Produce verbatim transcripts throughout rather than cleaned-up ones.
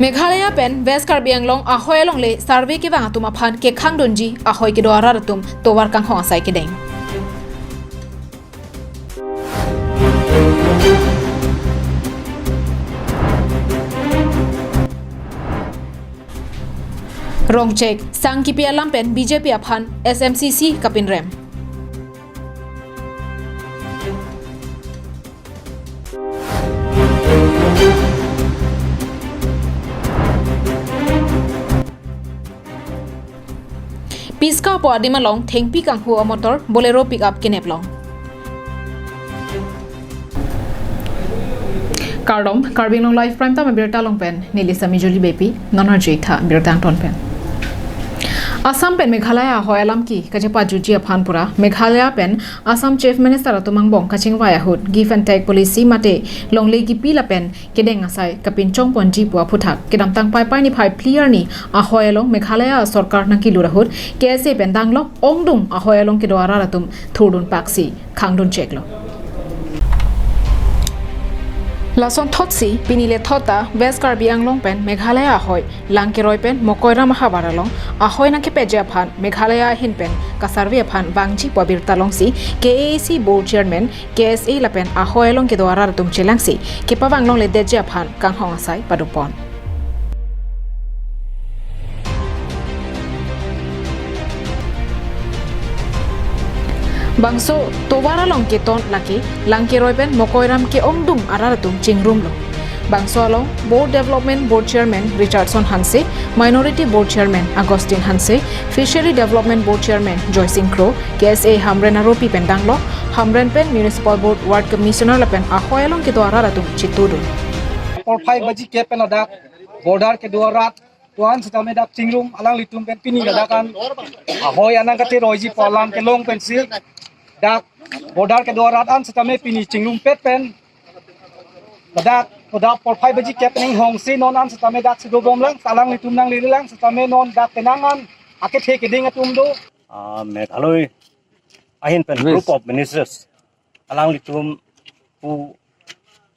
Meghalaya pen West Karbi Anglong ahoi alongle survey kevang atum aphan kekhangdunji ahoi kedo arat atum tovar kanghong asai kedeng. Rongchek, sang kipi alam pen B J P aphan S M C C kapinrem. Piska pu adim along thengpi kanghu amotor Bolero pickup kenep long. Kardom, Karbi Anglong Live Prime Time abirta along pen neli Sami Juli Bepi, non arju-ik tha birta angton pen. Assam pen Meghalaya ahoi alam ke kachepajuji aphan pura Meghalaya pen Assam Chief Minister atum angbong kachingvai ahut give and take policy mate longle kipi lapen kedeng asai kapinchongponji pu aphuthak kedamtang Paipai niphai phli arni ahoi along Meghalaya sorkar nangkelur ahut K S A pen danglok ongdung ahoi along kedo arat atum thurdun paksi khangdun cheklo. Lason thotsi pini le thot ta West Karbi Anglong pen Meghalaya ahoi Langkeroi pen Mokoiram ahavar along ahoi nangkepetji aphan Meghalaya ahin pen kasurvey aphan vangji pu abirta longsi K A A C Board Chairman, K S A lapen ahoi along kedo arat atum chelangsi kepavang longledetji aphan kanghong asai padopon. Bangso tovar along keton lake Langkeroi pen Mokoiram ke-ongdung arat atum chingrumlo. Bangso along Board Development Board Chairman Richardson Hanse, Minority Board Chairman Augustine Hanse, Fishery Development Board Chairman Joysing Kro, K S A Hamren aropi pen danglok, Hamren pen Municipal Board Ward Commissioner lapen ahoi along kedo arat atum chitudun. Porphai baji kep pen ladak border kedo arat to-an setame dak chingrum, alanglitum pen pini ladak an ahoi anang kate roiji pu alam kelong pensi dak border kedo arat an setame pini chingrumpet pen ladak kodak porphai baji kep ning hongsi non an setame dak si dobomlang, alanglitum nanglelelang setame non dak penang an akethe keding atum do. Ah, Meghalaya ahin pen Yes. Group of Ministers alanglitum pu,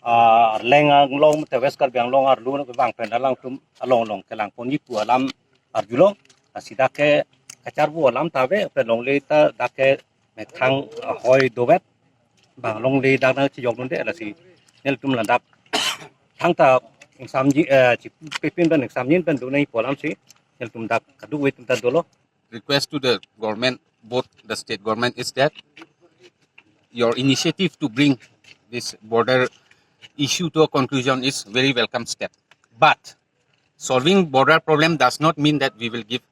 ah, Arleng Anglong te West Karbi Anglong arlo kevang pen alanglitum along along kelangponji pu alam arjulong. Lasi dak ke kacharbu alam ta ave, pen longle ta dak ke methang ahoi dovet. Bang longle dak nangchijokdunde, lasi nelitum ladak thangta ingsamji, eh, chipepin pen ingsamjin pen donai pu alamsi nelitum dak kadokave atum ta dolo. Request to the government, both the state government, is that your initiative to bring this border issue to a conclusion is very welcome step. But solving border problem does not mean that we will give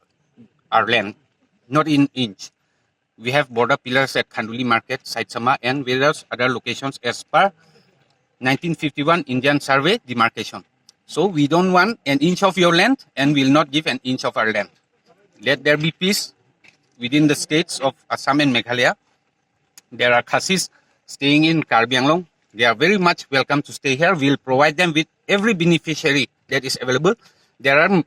our land, not in inch. We have border pillars at Khanduli Market, Saitsama, and various other locations as per nineteen fifty-one Indian Survey demarcation. So we don't want an inch of your land and will not give an inch of our land. Let there be peace within the states of Assam and Meghalaya. There are Khasis staying in Karbi Anglong. They are very much welcome to stay here. We'll provide them with every beneficiary that is available. There are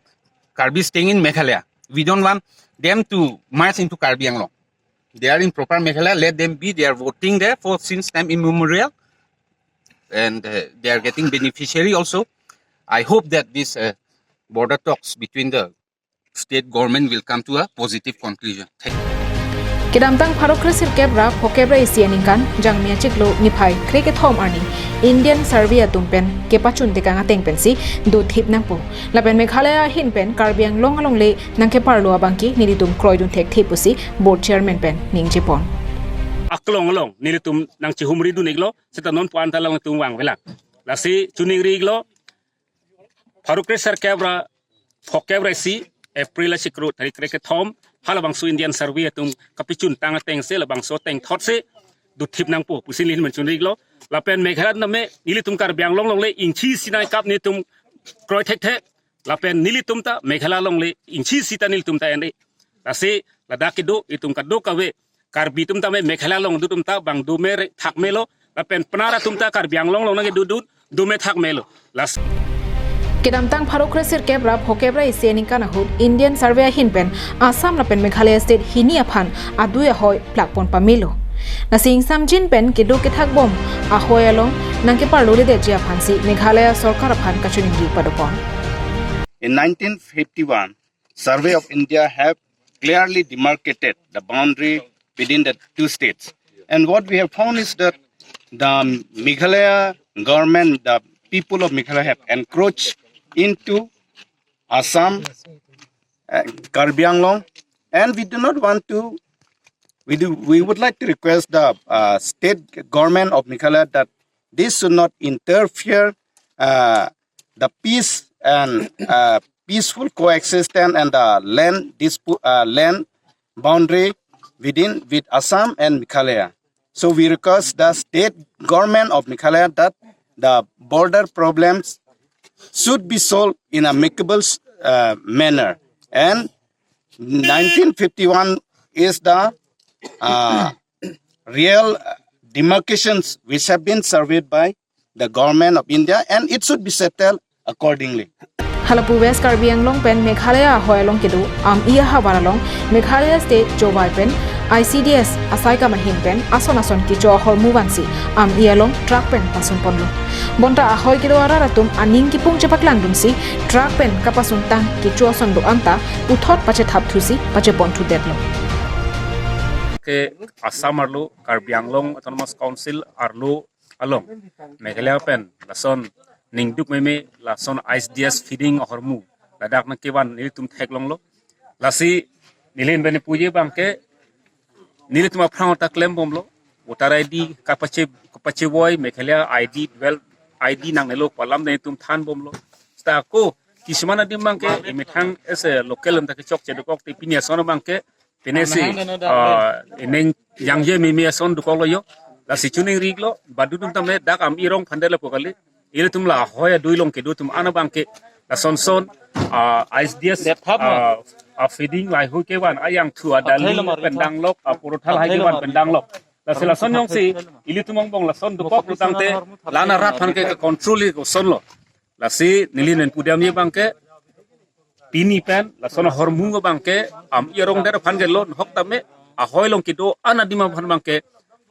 Karbi staying in Meghalaya. We don't want them to merge into Karbi Anglong. They are in proper Meghalaya. Let them be. They are voting there for since time immemorial. And, uh, they are getting beneficiary also. I hope that this, uh, border talks between the state government will come to a positive conclusion. Thank you. Kedamtang pharo kresirkep ra phokep ra isi aningkan Jangmi achiklo niphai krekethom arni Indian Survey atum pen kepachun tekang ateng pensi dothip nangpo. Lapen Meghalaya ahin pen Karbi Anglong alongle nangkeparlo abangke nelitum kroidun thekthip pusi Board Chairman pen ningjepon. Aklong along nelitum nangchihumridun-iklo, seta non pu-an ta alangtum vangvelang. Lasi chiningri-iklo, pharo kresirkep ra phokep ra isi April achiklo tarik krekethom halabangso Indian Survey atum kapachuntang atengsi labangso ateng thotsi dothip nangpo pusi nelitum chiningri-iklo. Lapen Meghalaya name nelitum Karbi Anglong alongle inchi isi nangkap nelitum kroi thekthe. Lapen nelitum ta Meghalaya alongle inchi isi ta nelitum ta en-e. Lasi ladak kedo itum kadokave Karbi atum tame Meghalaya along do atum ta bang dome re thakmelo. Lapen penara atum ta Karbi Anglong along nangkedodun dome thakmelo. Las. Kedamtang pharo kresirkep ra phokep ra isi aningkan ahut Indian Survey ahin pen Assam lapen Meghalaya state hini aphan adui ahoi plakpon pamelo. Lasi ingsamjin pen kedo kethakbom ahoi along nangkeparloledetji aphansi Meghalaya sorkar aphan kachiningri padopon. In nineteen fifty-one, Survey of India have clearly demarcated the boundary within the two states. And what we have found is that the Meghalaya government, the people of Meghalaya have encroached into Assam, uh, Karbi Anglong, and we do not want to, we do, we would like to request the, uh, state government of Meghalaya that this should not interfere, uh, the peace and, uh, peaceful coexistence and the land dispu-, uh, land boundary within, with Assam and Meghalaya. So we request the state government of Meghalaya that the border problems should be solved in amicable, uh, manner. And nineteen fifty-one is the, uh, real, uh, demarcations which have been surveyed by the government of India, and it should be settled accordingly. Halapu West Karbi Anglong pen Meghalaya ahoi along kedo Am-i ahavar along Meghalaya State Jowai pen I C D S asaikam ahin pen ason ason kecho ahormu vansi Am-i along truck pen pasun ponlo. Bonta ahoi kedo arat atum aning kipung chepaklangdunsi truck pen kapasuntang kecho ason do-an ta puthot pachethap thusi pachepon thudetlo. Ke Assam arlo, Karbi Anglong Autonomous Council arlo along Meghalaya pen lason ningduk meme lason I C D S feeding ahormu ladak nangkevan nelitum theklonglo. Lasi neli pen puji abangke nelitum aphrang ta klembomlo. Voter I D kapache, kapachevoi, Meghalaya I D, dual I D nangnelo pu alam nelitum thanbomlo. Seta ako kisuman adim abangke emethang ese local anta kechokche dokok te pini ason abangke pensi, ah, ineng jangje meme ason dokoklo yo. Lasi chuning riklo, badudun tame dak Am-i arong phandela pokali. Ilitum la ahoi adui along kedo atum an abangke lason son, ah, I C D S, ah, ah, feeding laheihui kevan ayang thu adali pen danglok, ah, porotha lahei kevan pen danglok. Lasi lason jongsi ilitum angbong lason dokok lo tangte la-an arat aphan ke control-i kosonlo. Lasi neli pen pudam ye abangke pini pen lason ahormu abangke Am-i arong der aphan ke lo, hok tame ahoi along kedo an adim aphan abangke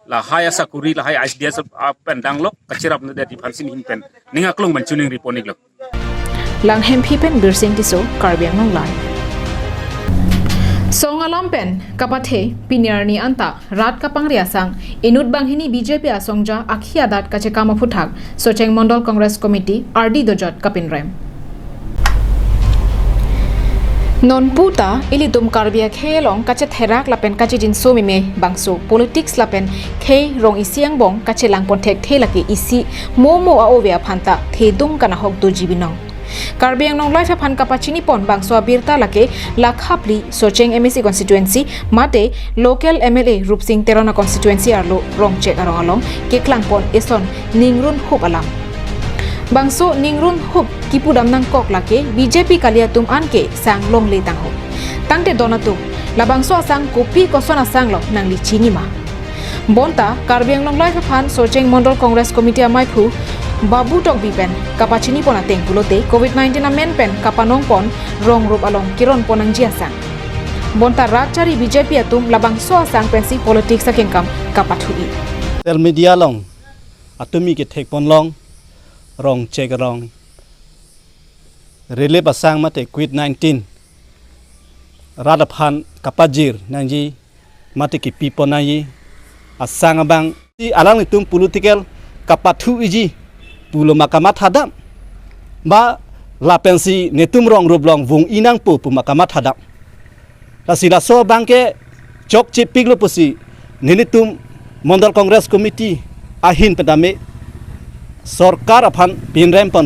lahai asakuri, lahai I C D S pen danglok, kachirapnedet aphan si neli pen ning aklong pen chuning ripon-iklo. Langhemphi pen Birsing Tisso, Karbi Anglong Live. Song alam pen kapathe pini arni anta rat kapangri asang inut banghini B J P asongja akhi adat kachekam aphuthak Socheng Mondol Congress Committee R D dojot kapinrem. Nonpu ta ilitum Karbi akhei along kachetherak lapen kachejinso meme bangso politics lapen khei rong isi angbong kachelang pon thekthe lake isi momo a-ove aphan ta thedung kanahok doji binong. Karbi Anglong Live aphan kapachini pon bangso abirta lake lakha phli Socheng M A C constituency mate local M L A Rupsing Teron a constituency arlo Rongchek arong along keklang pon eson ningrun hup alam. Bangso ningrun hup kipudam nangkok lake B J P kali atum an ke sang longle tangho. Tangte don atum, labangso asang kopi koson asang lo nangli chinima. Bonta Karbi Anglong Live aphan Socheng Mondol Congress Committee amaiphu Babu Tokbi pen kapachini pon ateng pulote covid nineteen amen pen kapanong pon rong rup along keron pon nangji asang. Bonta rat chari B J P atum labangso asang pensi politics akengkam kapathu-i. Social media along atumi kethek ponlong Rongchek arong relief asang mate covid nineteen rat aphan kapajir nangji mate kipi pon nangji asang abang si alanglitum political kapathu-iji pulo ma kamathadam ba lapensi netum rong rup along vung-i nangpo pu ma kamathadam. Lasi laso abangke chokchepiklo pusi nelitum Mondol Congress Committee ahin pen tame sorkar aphan pinrem pon.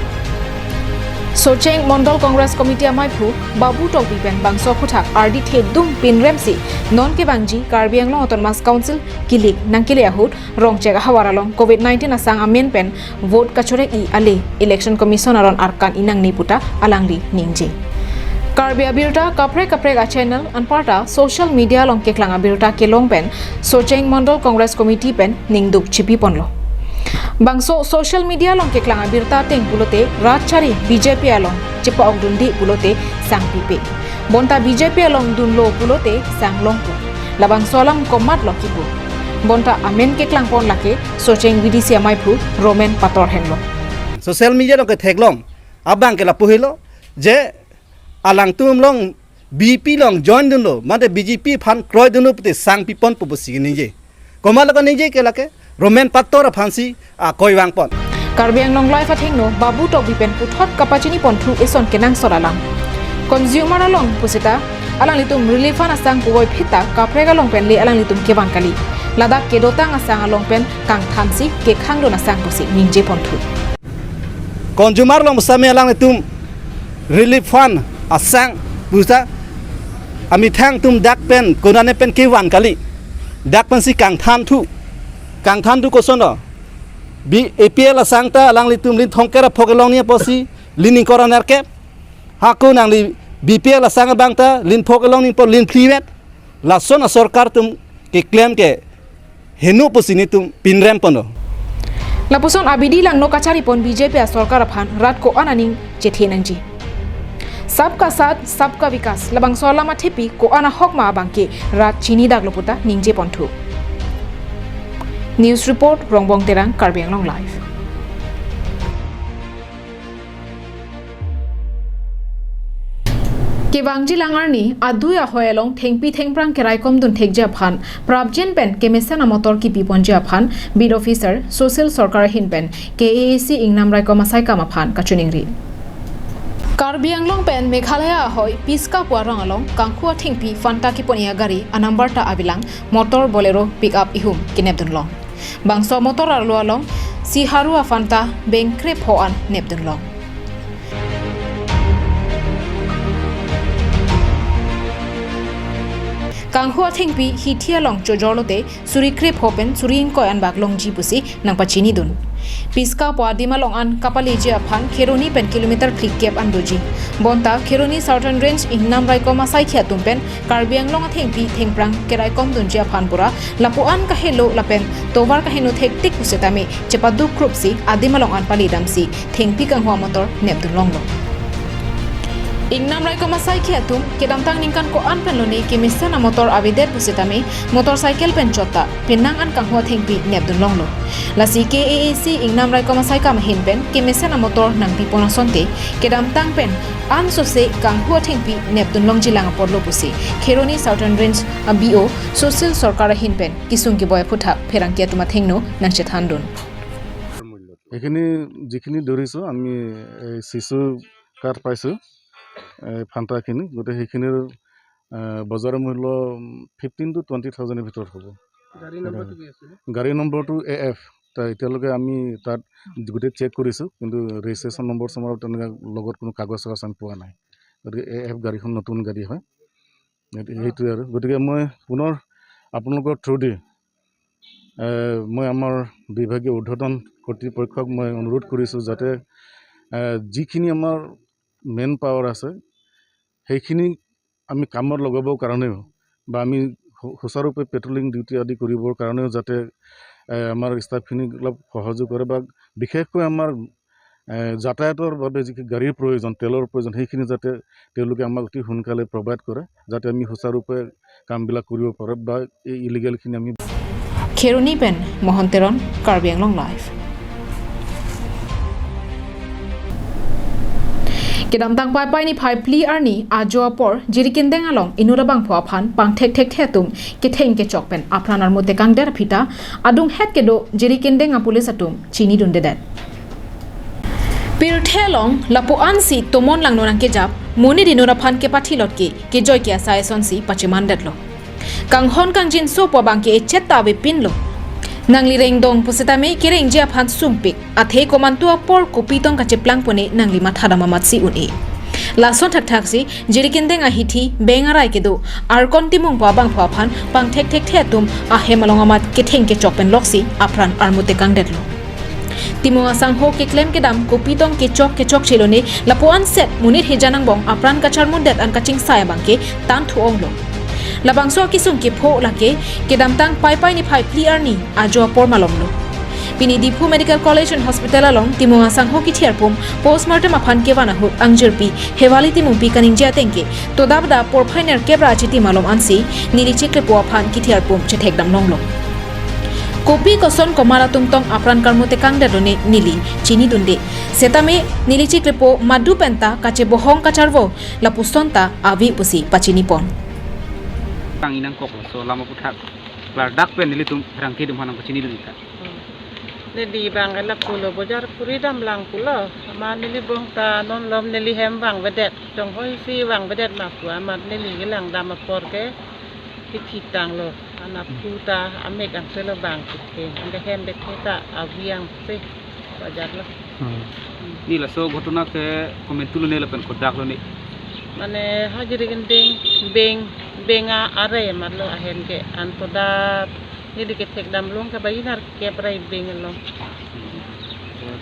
Socheng Mondol Congress Committee amaiphu Babu Tokbi pen bangso aphuthak R D thedung pinremsi non kevangji Karbi Anglong Autonomous Council kilik nangkele ahut Rongchek ahavar along covid nineteen asang amen pen vote kachorek-i ale Election Commission aron arkan-i nangne puta alangli ningje. Karbi abirta kaprek kaprek a channel anparta social media along keklang abirta kelong pen Socheng Mondol Congress Committee pen ningduk chipi ponlo. Bangso social media along keklang abirta ateng pulote rat chari B J P along chepa-okdunde pulote sang pipe. Bonta B J P along dunlo pulote sang longpo. Labangso alam komatlo kipu. Bonta amen keklang pon lake Socheng V D C amaiphu Roman Pator henlo. Social media along ketheklong abangke lapu helo je alangtum along B J P along join dunlo, mate B J P aphan kroidunlo pute sang piponpo pusi ningje. Komat lo kaningje ke lake Roman Pator aphansi, ah, koivangpon. Karbi Anglong Live athengno Babu Tokbi pen puthot kapachiniponthu eson kenangsot alam. Consumer along pusita alanglitum relief fund asang puvoiphit ta kaprek along pen le alanglitum kevan kali. Ladak kedotang asang along pen kangthansi kekhangdun asang pusi ningjeponthu. Consumer along pusitame alanglitum relief fund asang pusita amethang atum dak pen konane pen kevan kali. Dak pensi kangthanthu. Kangthanthu kosonlo? Bi A P L asang ta alanglitum lin thomkep ra phok kelongji apotsi lin ingkoi ra nerkep. Hako nangli B P L asang abang ta lin phok kelongji apot lin phlivet. Lason asorkar atum keklem ke heno pusi netum pinremponlo. Lapuson abidi langno kacharipon B J P asorkar aphan rat ko-an aning chethe nangji. Sabka saath, sabka vikas, labangso alam athepi ko-an ahok ma abangke rat chinidaklo puta ningjeponthu. News report, Rongbong Terang, Karbi Anglong Live. Kevangjilang arni adui ahoi along thengpi thengphrang keraikomdun thekji aphan prapjin pen kemesen amotor kipiponji aphan beat officer Sushil Sarkar ahin pen K A A C Ingnam Raikom asaikam aphan kachiningri. Karbi Anglong pen Meghalaya ahoi Piska pu arong along kanghu athengpi Fanta kipon-i agari anumber ta avelang motor Bolero pickup ihum kenepdunlong. Bangso motor arlo along siharu a-Fanta beng krepho an nepdunlong. Kanghu athengpi hithi along chojorlote suri krepho pen suri ingkoi anbak longji pusi nangpachinidun. Piska pu adim along an kapaleji aphan Kheroni pen kilometer phlikep an doji. Bonta Kheroni Southern Range Ingnam Raikom asaikhi atum pen Karbi Anglong athengpi thengphrang keraikomdunji aphan pura lapu-an kahelo lapen tovar kaheno thektik pusitame chepadukkrupsi adim along an paledamsi thengpi kanghu amotor nepdunlonglo. Ingnam Raikom asaikhi atum kedamtang ningkan ko-an pen lone kemesen amotor avedet pusitame motorcycle pen chot ta penang an kanghu athengpi nepdunlonglo. Lasi K A A C Ingnam Raikom asaikam ahin pen kemesen amotor nangpipon asonte kedamtang pen ansose kanghu athengpi nepdunlongjilang apotlo pusi Kheroni Southern Range a-B O Sushil Sarkar ahin pen kesung keboi aphuthak pherangke atum athengno nangchethandun. এইখিনি যিখিনি ধৰিছোঁ আমি এই চিচু কাঠ পাইছোঁ, এই ফান্তাখিনি, গতিকে সেইখিনিৰ, আহ, বজাৰ মূল্য ফিফটিন টু টুৱেণ্টি থাউজেণ্ডৰ ভিতৰত হ'ব। গাড়ী নম্বৰটো কি আছিলে? গাড়ী নম্বৰটো এ এফ। তা এতিয়ালৈকে আমি তাত গোটেই চেক কৰিছোঁ, কিন্তু ৰেজিষ্ট্ৰেশ্যন নম্বৰ চম্বৰ তেনেকুৱা লগত কোনো কাগজ চাগজ আমি পোৱা নাই। গতিকে এ এফ গাড়ীখন নতুন গাড়ী হয়। এইটো, সেইটোৱে আৰু। গতিকে মই পুনৰ আপোনালোকৰ থ্ৰুদি, এ, মই আমাৰ বিভাগীয় ঊৰ্ধ্বতন কৰ্তৃপক্ষক মই অনুৰোধ কৰিছোঁ যাতে, এ, যিখিনি আমাৰ মেন পাৱাৰ আছে, সেইখিনি আমি কামত লগাবৰ কাৰণেও বা আমি সু-, সুচাৰুৰূপে পেট্ৰলিং ডিউটি আদি কৰিবৰ কাৰণেও যাতে, এ, আমাৰ ষ্টাফখিনিক অলপ সহযোগ কৰে বা বিশেষকৈ আমাৰ, এ, যাতায়াতৰ বাবে যি গাড়ীৰ প্ৰয়োজন, তেলৰ প্ৰয়োজন, সেইখিনি যাতে তেওঁলোকে আমাক অতি সোনকালে প্ৰভাইড কৰে, যাতে আমি সুচাৰুৰূপে কামবিলাক কৰিব পাৰোঁ বা এই ইলিগেলখিনি আমি Kheroni pen Mohan Teron, Karbi Anglong Live. Kedamtang Paipai niphai phli arni ajo apor Jirikindeng along inut abangphu aphan pangthekthekthe atum ketheng kechok pen apran armu tekangdet aphi ta adunghet kedo Jirikindeng apolice atum chinidundedet. Pirthe along lapu-ansi tomon langno nangkejap, monit inut aphan kepathilot ke kejoi ke asai asonsi pachemandetlo. Kanghon kangjinso pu abangke echet ta avepinlo. Nangli rengdong pusitame kerengji aphan sumpik, athe komantu apor kopi tong kacheplang pone nangli mathadam amatsi un-e. Lason thakthaksi Jirikindeng ahithi beng arai kedo Arkon Timung pu abangphu aphan pangthekthekthe atum ahem along amat ketheng kechok pen loksi apran armu tekangdetlo. Timung asangho keklem kedam kopi tong kechok kechok chelone lapu-an set monit hejan angbong apran kacharmundet an kachingsai abangke tanthu onglo. Labangso akesung kepho lake kedamtang Paipai niphai phli arni ajo apor malomlo. Pini Diphu Medical College and Hospital along Timung asangho kithiar pum postmortem aphan kevan ahut angjirpi Hewali Timungpi kaningje atengke todabda porphai nerkep ra achitim malom ansi neli chiklepo aphan kithiar pum chethekdam longlo. Kopi koson komat atum tong apran karmu tekang detlo ne neli chinidunde. Setame neli chiklepo madu penta kachebohong kacharvo lapuson ta ave pusi pachinipon. Kang inang kok so lama puthak klardak pen nelitum rangke dum hanang pachinidun ita. Neli bang ela pulo bojar puri damlang pulo. Ama neli bong ta non lom neli hem bang bedet. Tong hoi si bang bedet ma pu amat neli kelang dam apor ke kithi tanglo. Ana pu ta amek angselo bang kithe. Ante hem bethe ta aviang se bojar lo. Hmm. Ni laso ghotona ke komentu lo ne lapen kodak lo ne. Mane ha Jirikindeng beng beng a are matlo ahem ke antoda neli kethek damlong ke bayi nar kep rai beng along.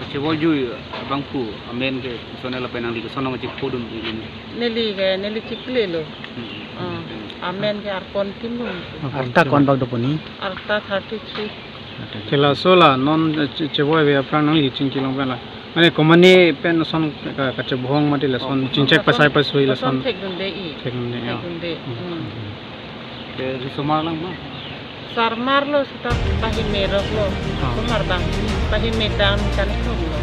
Kachevoi jui abangphu amen ke sonela penang di ke sonong chik podun ini. Neli ke neli chikle lo. Hmm. Ah, amen ke Arkon Timung. Arta ko-an bak dopo ni? Arta thirty three. Te laso la non che-, chevoi ave aphrang nangli chingki long pen la. Mane komane pen son ka, kachebohong mati lason. Oh, chingchek pasai pasui lason. Thekdunde i. Thekdunde, ya. Thekdunde. Hmm. Hmm. Te risomar lang ma? Sarmar lo seta pahime rok lo. Ah. Somar bang pahime tang kan thong lo.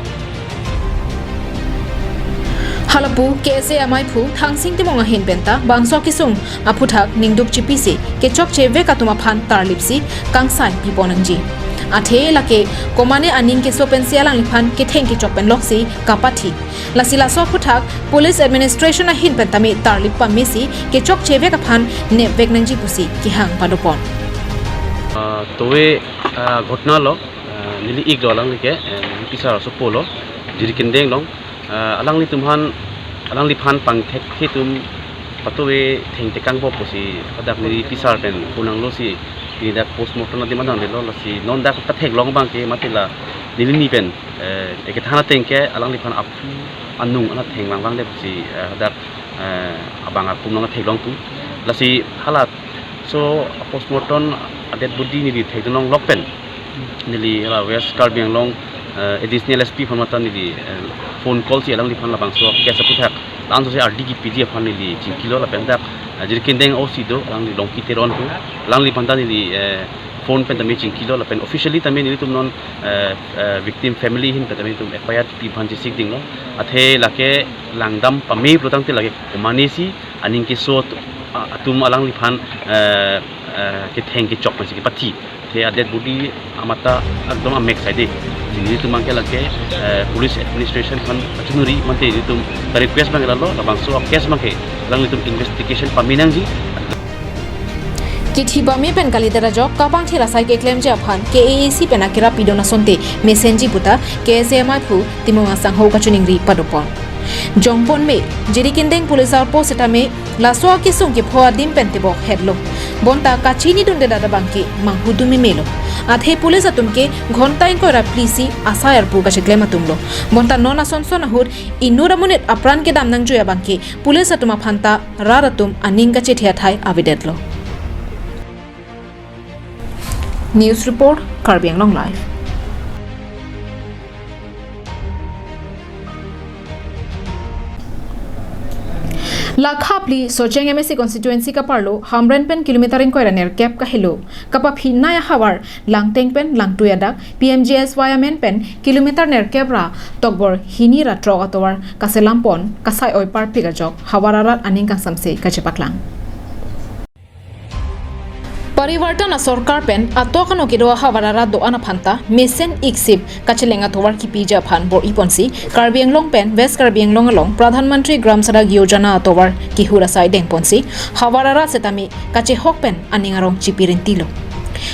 Halapu K S A amaiphu Thangsing Timung ahin penta bangso kisung aphuthak ningduk chipisi kechokche vek atum aphan tarlipsi kangsai piponangji. Athe lake komane aning keso pensi alangliphan ketheng kechok pen loksi kapathi. Lasi laso aphuthak police administration ahin pen tame tarlip pamesi kechokche vek aphan nepvek nangji pusi kehang padopon. Ah, towe, ah, ghotona lo, ah, neli ik do alangli ke, eh, neli pisar asopo lo, Jirikindeng long, ah, alanglitum aphan, alangliphan pangthek hitum patowe thengtekang po pusi hadak neli pisar pen punang losi, pini dak postmortem adim anang delo lasi non dak katheklong abang ke mati la neli ni pen, eh, ekethan ateng ke alangliphan aphu anung ana thengvangvang de pusi, eh, hadak, eh, abang apum long theklong tu. Lasi hala so postmortem a dead body neli thekdunlong lok pen neli hala West Karbi Anglong, eh, additional S P aphan mata neli, eh, phone call si alangliphan labangso case aphuthak la-anso si R D kipiji aphan neli chingkilo lapen dak, eh, Jirikindeng O C do alangli Longki Teron pu alangliphan ta neli, eh, phone pen tame chingkilo lapen officially tame nelitum non, eh, eh, victim family ahin pen tame itum F I R pi aphan chesik dinglo. Athe lake langdam pame pulo tangte lake komane si aning keso at-, a-, atum alangliphan, eh, eh, ketheng kechok pensi kepathi. Athe a dead body amat ta ekdom amek sai de. Nelitum abang ke lake, eh, police administration aphan pachinuri mate nelitum ka-request abang ke lalo labangso case abang ke alanglitum investigation pamenangji. Kithi pame pen kalidet ajok kabang thira sai keklemji aphan K A A C pen akira pidon asonte mesenji puta K S A amaiphu Timung asangho kachiningri padopon. Jongpon me, Jirikindeng police outpost setame laso akisung kepho adim pen tebok hetlo. Bonta kachinidunde dada abang ke manghudun memelo. Athe police atum ke ghonta ingkoi ra phli si asai arpu kacheklem atum lo. Bonta non ason son ahut inut amonit apran kedam nangjui abang ke police atum aphan ta rat atum aning kachethe athai avedetlo. News report, Karbi Anglong Live. Lakha phli Socheng M A C constituency kaparlo Hamren pen kilometer ingkoi ra nerkep kahelo kapaphi nai ahavar Langteng pen Langtui adak P M G S Y amen pen kilometer nerkep ra tokbor hini ra throk atovar kaselampon kasai-oi parpik ajok havar arat aning kangsamse kachepaklang. Parivartan asorkar pen atok ano kedo ahavar arat do-an aphan ta mesen iksip kacheleng atovar kipiji aphan bor-iponsi Karbi Anglong pen West Karbi Anglong along Pradhan Mantri Gram Sadak Yojana atovar kehur asai dengponsi havar arat setame kachehok pen aning arong chipi rintilo.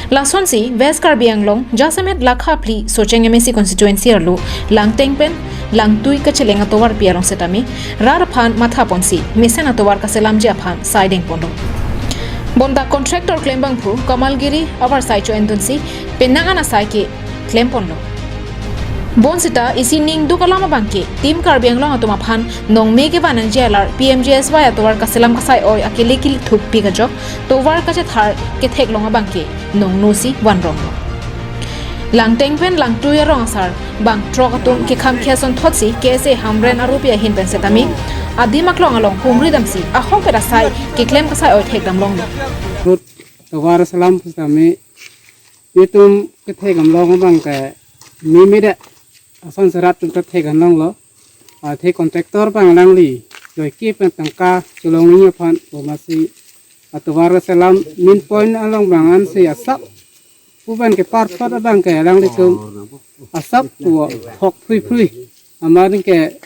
Lasonsi West Karbi Anglong jasemet Lakha phli Socheng M A C constituency arlo Langteng pen Langtui kacheleng atovar pi arong setame rat aphan mathaponsi mesen atovar kaselamji aphan sai dengponlo. Bonta contractor klembangphu Kamalgiri avarsai cho-endunsi penang an asai ke klemponlo. Bonsita isi ningduk alam abang ke Team Karbi Anglong atum aphan nongme kevan nangji alar P M G S Y atovar kaselam kasai-oi akele kili thuppik ajok tovar kachethar ketheklong abang ke nongnosi vanronglo. Langteng pen Langtui arong asar bang throk atum kekham khia sonthotsi K S A Hamren arupi ahin pen setame adim aklong along humri damsi ahokpet asai keklem kasai-oi thekdamlonglo. Road tovar selam setame Netum kethek damlong abang ke mimi de, ason serat atum kethek damlonglo. Athe contractor abang alangli joike pen tangka cholongji aphan, o masi atovar selam main point along abang ansi asap pu pen kepar phot abang ke alanglitum asap pu phok phrui phrui. Amat ke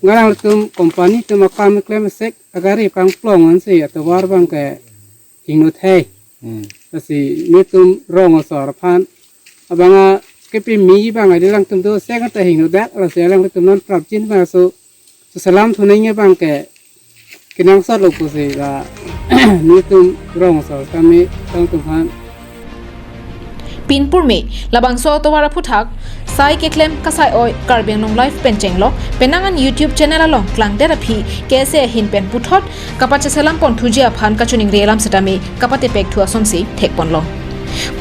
ngarang atum company atum akam klem sek agari pangplong ansi atovar abang ke hingno thei. Hmm. Lasi netum rong asor aphan abang a kepimi abang adi alangtum do sek anta hingno dak, lasi alangtum non prapjin abang so, so selam thu nangji abang ke kenangsotlo pusi la netum rong asor kami tangtum aphan. Pinpur me labangso atovar aphuthak sai keklem kasai-oi Karbi Anglong Live pen chenglok penang an YouTube channel along klangdet aphi K S A ahin pen puthot kapacheselam pon thuji aphan kachiningri alam setame kapatepek thu asonsi thekponlong.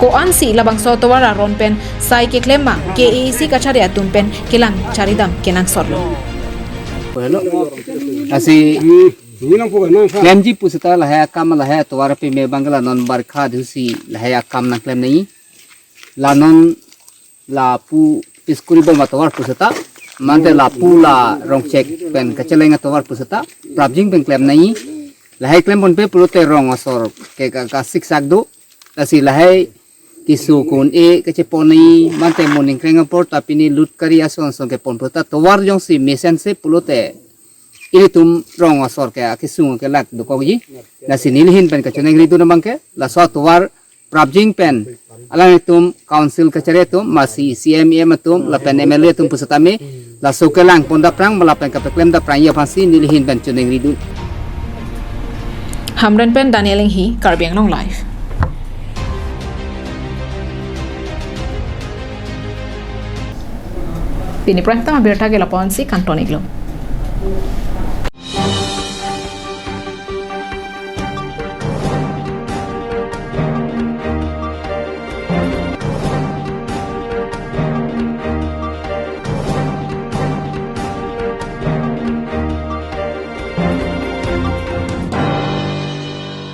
Ko-ansi labangso atovar aron pen sai keklem ma K A A C kachari atum pen kelang charidam kenangsotlo. Hello. Lasi klemji pusita lahai akam lahai atovar peme abang ke la non barkha dusi lahai akam nangklem nangji. La non lapu piskuri bom atovar pusita, mante lapu la rongchek pen kacheleng atovar pusita, prapjin pen klem nangji. Lahai klem ponpe pulote rong asor ke ka, ka siksak do. Lasi lahai keso kun e kachepon nangji, mante moning kreng apor ta pini lut kari ason ason kepon pusita tovar jongsi mesense pulote ilitum rong asor ke akesung kelak dokokji. Lasi neli ahin pen kachiningri dun abang ke laso atovar prapjin pen alangtum council kachari atum, masi C M, E M atum, lapen M L A atum pusitame laso kelang pon daprang, ma lapen kapeklem daprangji aphansi neli ahin pen chiningri dun. Hamren pen Daniel Inghi, Karbi Anglong Live. Pini prime time abirta ke lapu-ansi kangton-iklo.